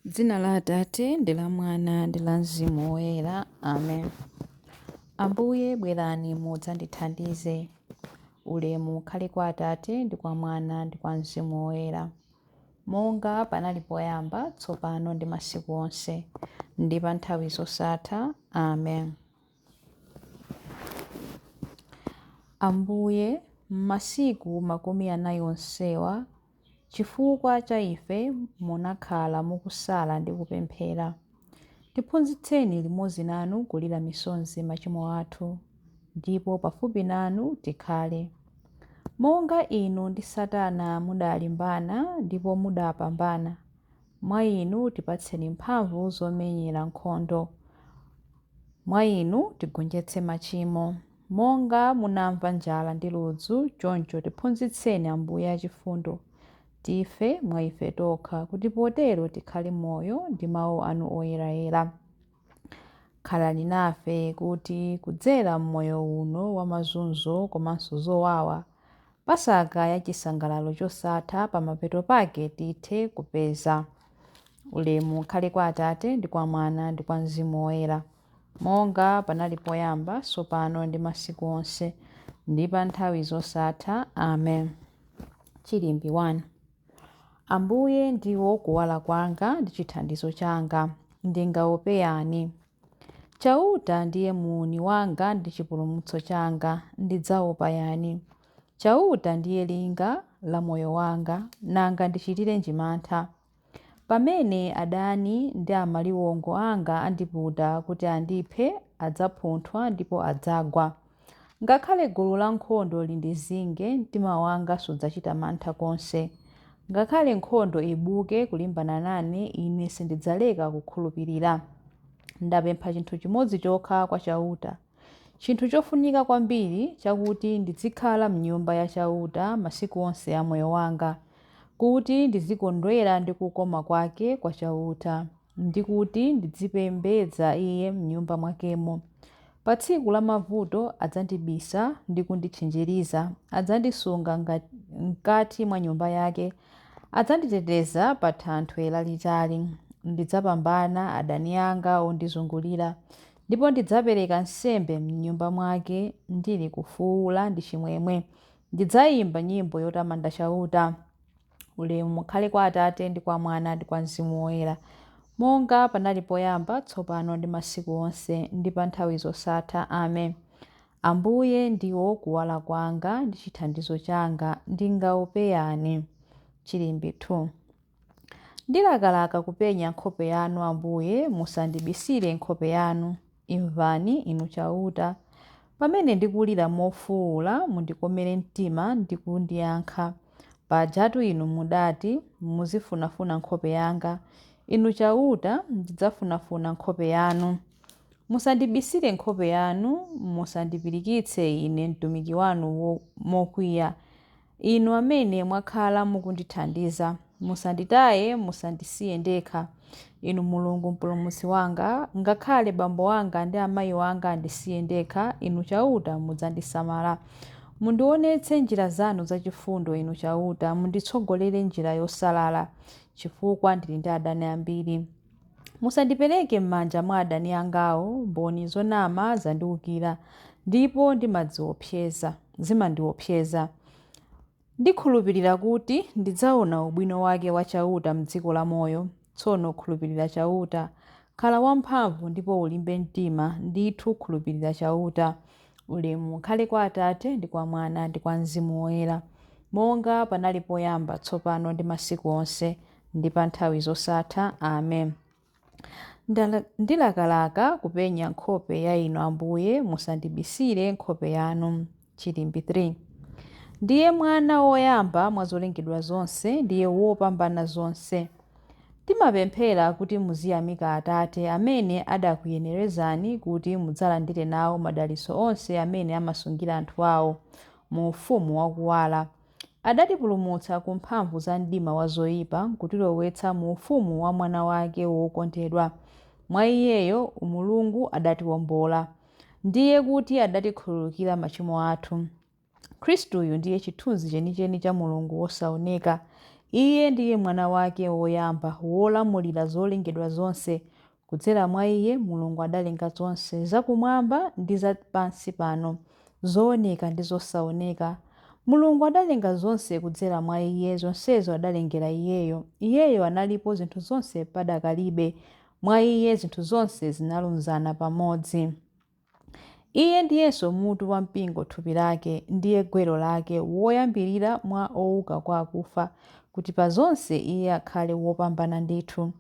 Dzina la Atate ndi la Mwana ndi la Mzimu Woyera. Amen. Ambuye bwerani mudzandithandize. Ulemu ukhale kwa Atate ndi kwa Mwana ndi kwa Mzimu Woyera. Monga panali poyamba, tsopano ndi masiku onse, ndi pa nthawi zosatha. Amen. Ambuye, m'masiku 40 onsewa, Chifukwa cha ife munakhala mukusala ndi kupemphera. Tiphunzitseni limodzi nanu kulira misozi machimo athu, ndipo pafupi nanu tikhale. Monga inu ndi Satana mudalimbana ndipo mudapambana, mwa inu tipatseni mphamvu zomenyera nkhondo. Mwa inu tigonjetse machimo. Monga munamva njala ndi ludzu, choncho tiphunzitseni Ambuye achifundo, tife mwa ife tokha, kuti potero tikhale moyo ndi mau anu oyerayera. Khalani nafe kuti kudzera m'moyo uno wa mazunzo komanso zowawa, Pasaka ya chisangalalo chosatha pamapeto pake tithe kupeza. Ulemu ukhale kwa Atate ndi kwa Mwana ndi kwa Mzimu Woyera, monga panali poyamba, tsopano ndi masiku onse, ndi pa nthawi zosatha. Amen. Chilimbi 1. Ambuye ndiwo kuwala kwanga ndi chithandizo changa, ndingaope yani? Chauta ndiye muuni wanga ndi chipulumutso changa, ndidzaopa yani? Chauta ndiye linga la moyo wanga, nanga ndichitirenji mantha? Pamene adani ndi amaliwongo anga andiputa kuti andiphe, adzapunthwa ndipo adzagwa. Ngakhale gulu lankhondo lindizinge, mtima wanga sudzachita mantha konse. Ngakhale nkhondo ibuke kulimbana nane, ine sindidzaleka kukhulupirira. Ndapempha chinthu chimodzi chokha kwa Chauta, chinthu chofunika kwambiri, chakuti ndizikhala m'Nyumba ya Chauta masiku onse a moyo wanga, kuti ndizikondwera ndi kukoma kwake kwa Chauta, ndi kuti ndizipembedza Iye m'Nyumba mwakemo. Pa tsiku la mavuto adzandibisa ndi kunditchinjiriza, adzandisunga m'kati mwa nyumba yake, adzanditeteza pa thanthwe lalitali. Ndidzapambana adani anga ondizungulira, ndipo ndidzapereka nsembe m'nyumba mwake ndili kufuula ndi chimwemwe. Ndidzayimba nyimbo yotamanda Chauta. Ulemu ukhale kwa Atate ndi kwa Mwana ndi kwa Mzimu Woyera, monga panali poyamba, tsopano ndi masiku onse, ndi pa nthawi zosatha. Amen. Ambuye ndiwo kuwala kwanga ndi chithandizo changa, ndingaope yani? Chilimbi 2. Ndilakalaka kupenya nkhope yanu, Ambuye, musandibisire nkhope yanu. Imvani, Inu Chauta, pamene ndikulira mofuula, mundikomere mtima ndi kundiyankha. Pajatu Inu mudati, Muzifunafuna nkhope yanga. Inu Chauta, ndidzafunafuna nkhope yanu. Musandibisire nkhope yanu, musandipirikitse ine mtumiki wanu mokwiya. Inu amene mwakhala mukundithandiza, musanditaye, musandisiye ndekha. Inu Mulungu Mpulumutsi wanga, ngakhale bambo anga ndi amayi anga andisiye ndekha, Inu Chauta mudzandisamala. Mundionetse njira zanu zachifundo, Inu Chauta, munditsogolere m'njira yosalala, chifukwa ndili ndi adani ambiri. Musandipereke m'manja mwa adani angawo, mboni zonama zandiwukira, ndipo zimandiopseza. Ndikhulupirira kuti ndidzaona ubwino wake wa Chauta m'dziko lamoyo. Tsono khulupirira Chauta. Khala wamphamvu ndipo ulimbe mtima, ndithu khulupirira Chauta. Ulemu ukhale kwa Atate ndi kwa Mwana ndi kwa Mzimu Woyera, monga panali poyamba, tsopano ndi masiku onse, ndi pa nthawi zosatha. Amen. Ndilakalaka kupenya nkhope ya Inu Ambuye, musandibisire nkhope yanu. Chilimbi 3. Ndiye mwana woyamba mwa zolengedwa zonse, ndiye wopambana zonse. Timapemphera kuti muziyamika Atate, amene adakuyenerezani kuti mudzalandire nawo madalitso onse amene amasungira anthu ao, mu Ufumu wa kuwala. Adatipulumutsa ku mphamvu za mdima wa zoipa, nkutilowetsa mu ufumu wa Mwana wake wokondedwa. Mwa Iyeyo Umulungu adatiwombola, ndiye kuti adatikhululukira machimo athu. Khristuyu ndiye chithunzi chenicheni cha Mulungu wosaoneka. Iye ndiye Mwana wake woyamba, wolamulira zolengedwa zonse. Kudzera mwa Iye, Mulungu adalenga zonse, zakumwamba ndi za pansi pano, zooneka ndi zosaoneka. Mulungu adalenga zonse kudzera mwa Iye, zonsezo adalengera Iyeyo. Iyeyo analipo zinthu zonse padakalibe, mwa Iye zinthu zonse zinalunzana pamodzi. Iye ndiyenso mutu wa mpingo thupi lake, ndiye gwero lake, woyambirira mwa owuka kwa akufa, kuti pa zonse Iye akhale wopambana ndithu.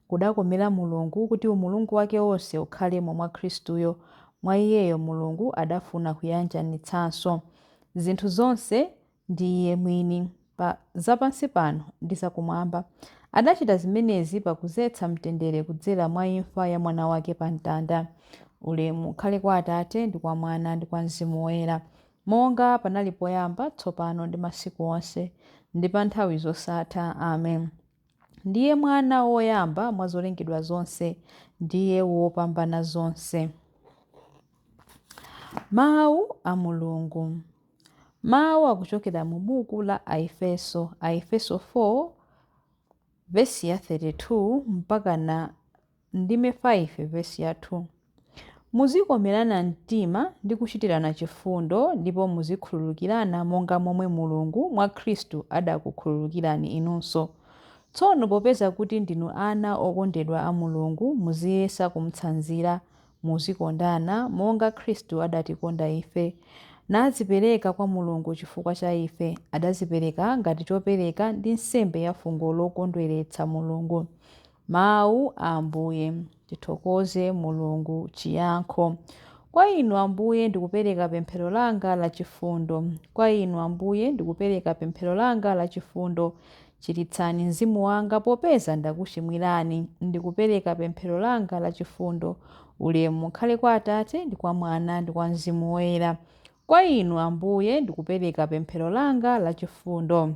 Kudakomera Mulungu kuti umulungu wake wonse ukhalemo mwa Khristuyo. Mwa Iyeyo Mulungu adafuna kuyanjanitsanso zinthu zonse ndi Iye mwini, pa zapansi pano ndi zakumwamba. Adachita zimenezi pakudzetsa mtendere kudzera mwa imfa ya Mwana wake pa mtanda. Ulemu ukhale kwa Atate, ndi kwa Mwana, ndi kwa Mzimu Woyera, monga panali poyamba, tsopano ndi masiku onse, ndi pa nthawi zosatha. Amen. Ndiye Mwana woyamba mwa zolengedwa zonse, ndiye wopambana zonse. Mawu a Mulungu. Mawu akuchokera mu buku la Aefeso, Aefeso 4 vesi ya 32 mpaka na ndime 5 vesi ya 2. Muzikomerana mtima ndi kuchitirana chifundo ndipo muzikhululukirana monga momwe Mulungu mwa Khristu adakukhululukirani inunso. Tsono popeza kuti ndinu ana okondedwa a Mulungu, muziyesa kumtsanzira, muzikondana, monga Khristu adatikonda ife, nadzipereka kwa Mulungu chifukwa cha ife. Adadzipereka ngati chopereka ndi nsembe ya fungo lokondweretsa Mulungu. Mawu a Ambuye. Tithokoze Mulungu. Chiyankho. Kwa Inu Ambuye ndikupereka pemphero langa lachifundo. Kwa Inu Ambuye ndikupereka pemphero langa lachifundo. Chiritsani mzimu wanga popeza ndakuchimwirani. Ndikupereka pemphero langa lachifundo. Ulemu ukhale kwa Atate ndi kwa Mwana ndi kwa Mzimu Woyera. Kwa Inu Ambuye ndikupereka pemphero langa lachifundo.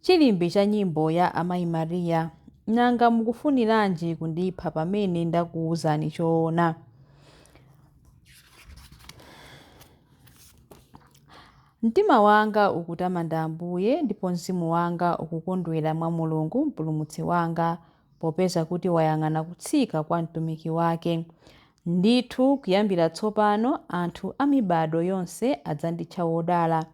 Chilimbi cha nyimbo ya Amayi Maria. Nanga mukufuniranji kundipha pamene ndakuwuzani choona? Mtima wanga ukutamanda Ambuye, ndipo mzimu wanga ukukondwera mwa Mulungu Mpulumutsi wanga, popeza kuti wayang'ana kutsika kwa mtumiki wake. Ndithu, kuyambira tsopano anthu a mibadwo yonse adzanditcha wodala.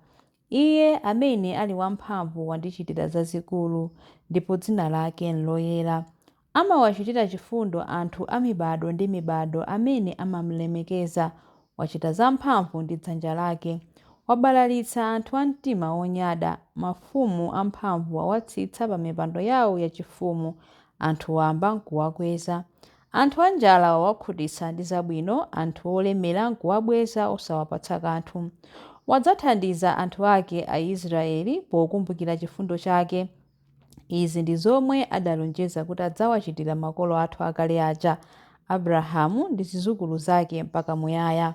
Iye amene ali wamphamvu wandichitira zazikulu, ndipo dzina lake n'loyera. Amawachitira chifundo anthu a mibadwo ndi mibadwo amene amam'lemekeza. Wachita zamphamvu ndi dzanja lake. Wabalalitsa anthu a mtima wonyada. Mafumu amphamvu wawatsitsa pamipando yawo yachifumu, anthu wamba n'kuwakweza. Anthu anjala wawakhutitsa ndi zabwino, anthu olemera n'kuwabweza osawapatsa kanthu. Wadzathandiza anthu ake Aisraeli pokumbukira chifundo chake. Izi ndi zomwe adalonjeza kuti adzawachitira makolo athu akale aja, Abrahamu ndi zidzukulu zake mpaka muyaya.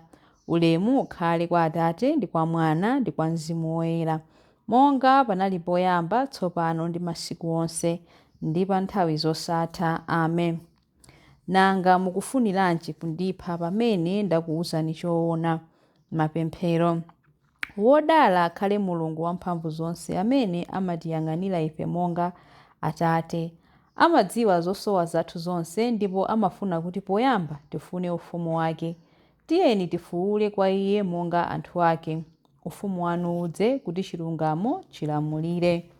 Ulemu ukhale kwa Atate ndi kwa Mwana ndi kwa Mzimu Woyera, monga panali poyamba, tsopano ndi masiku onse, ndi pa nthawi zosatha. Amen. Nanga mukufuniranji kundipha pamene ndakuwuzani choona? Mapemphero. Wodala akhale Mulungu Wamphamvuzonse amene amatiyang'anira ife monga Atate. Amadziwa zosowa zathu zonse ndipo amafuna kuti poyamba tifune ufumu wake. Tiyeni tifuwule kwa Iye monga anthu ake. Ufumu wanu udze, kuti chilungamo chilamulire.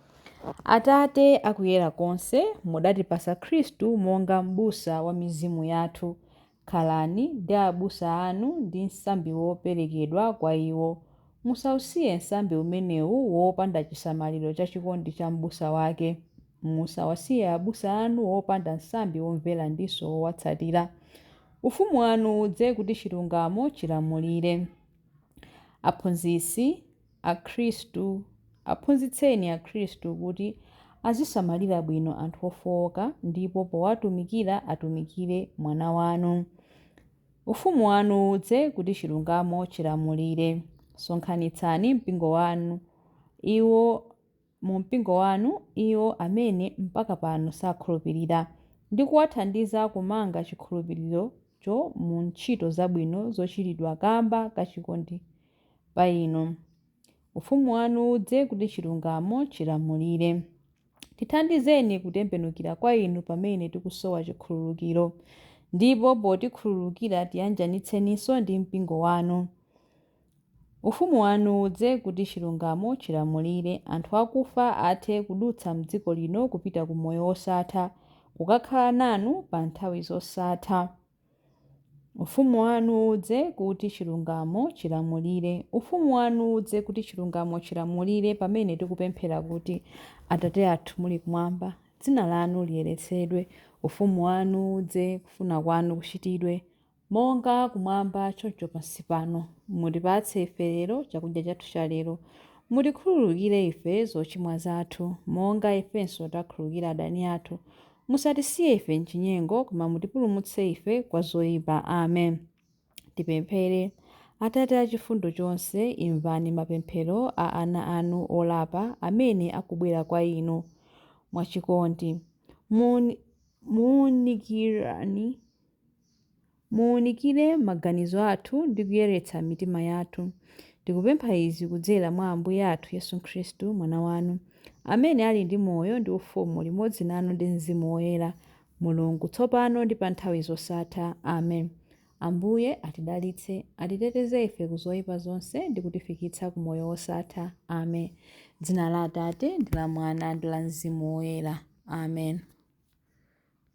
Atate a kuyera konse, mudatipatsa Khristu monga mbusa wa mizimu yathu. Khalani ndi abusa anu ndi msambi woperekedwa kwa iwo. Musausiye msambi umenewu wopanda chisamaliro cha chikondi cha mbusa wake. Musawasiye abusa anu wopanda msambi womvera ndinso wowatsatira. Ufumu wanu udze kuti chilungamo chilamulire. Aphunzitsi Akhristu, Aphunzitseni Akhristu kuti azisamalira bwino anthu ofowoka ndipo powatumikira atumikire Mwana wanu. Ufumu wanu udze kuti chilungamo chilamulire. Sonkhanitsani mpingo wanu iwo mu mpingo wanu iwo amene mpaka pano sakhulupirira, ndi kuwathandiza kumanga chikhulupirirocho mu ntchito zabwino zochitidwa kamba ka chikondi pa inu. Ufumu wanu udze kuti chilungamo chilamulire. Tithandizeni kutembenukira kwa inu pamene tikusowa chikhululukiro, ndipo potikhululukira tiyanjanitseninso ndi mpingo wanu. Ufumu wanu udze kuti chilungamo chilamulire, anthu akufa athe kudutsa m'dziko lino kupita ku moyo wosatha, kukakhala nanu pa nthawi zosatha. Ufumu wanu udze kuti chilungamo chilamulire. Ufumu wanu udze kuti chilungamo chilamulire pamene tikupemphera kuti, Atate athu muli kumwamba, dzina lanu liyeretsedwe, ufumu wanu udze, kufuna kwanu kuchitidwe, monga kumwamba choncho pansi pano. Mutipatse ife lero chakudya chathu cha lero. Mutikhululukire ife zochimwa zathu, monga ifenso takhululukira adani athu. Musatisiye ife m'chinyengo, koma mutipulumutse ife kwa zoyipa. Amen. Tipemphere. Atate achifundo chonse, imvani mapemphero a ana anu olapa amene akubwera kwa inu mwachikondi. Muwunikire maganizo athu ndi kuyeretsa mitima yathu. Tikupempha izi kudzera mwa Ambuye athu Yesu Khristu, Mwana wanu, amene ali ndi moyo ndi ufumu limodzi nanu ndi Mzimu Woyera, Mulungu, tsopano ndi pa nthawi zosatha. Amen. Ambuye atidalitse, atiteteze ife ku zoyipa zonse ndi kutifikitsa ku moyo wosatha. Amen. Dzina la Atate ndi la Mwana ndi la Mzimu Woyera. Amen.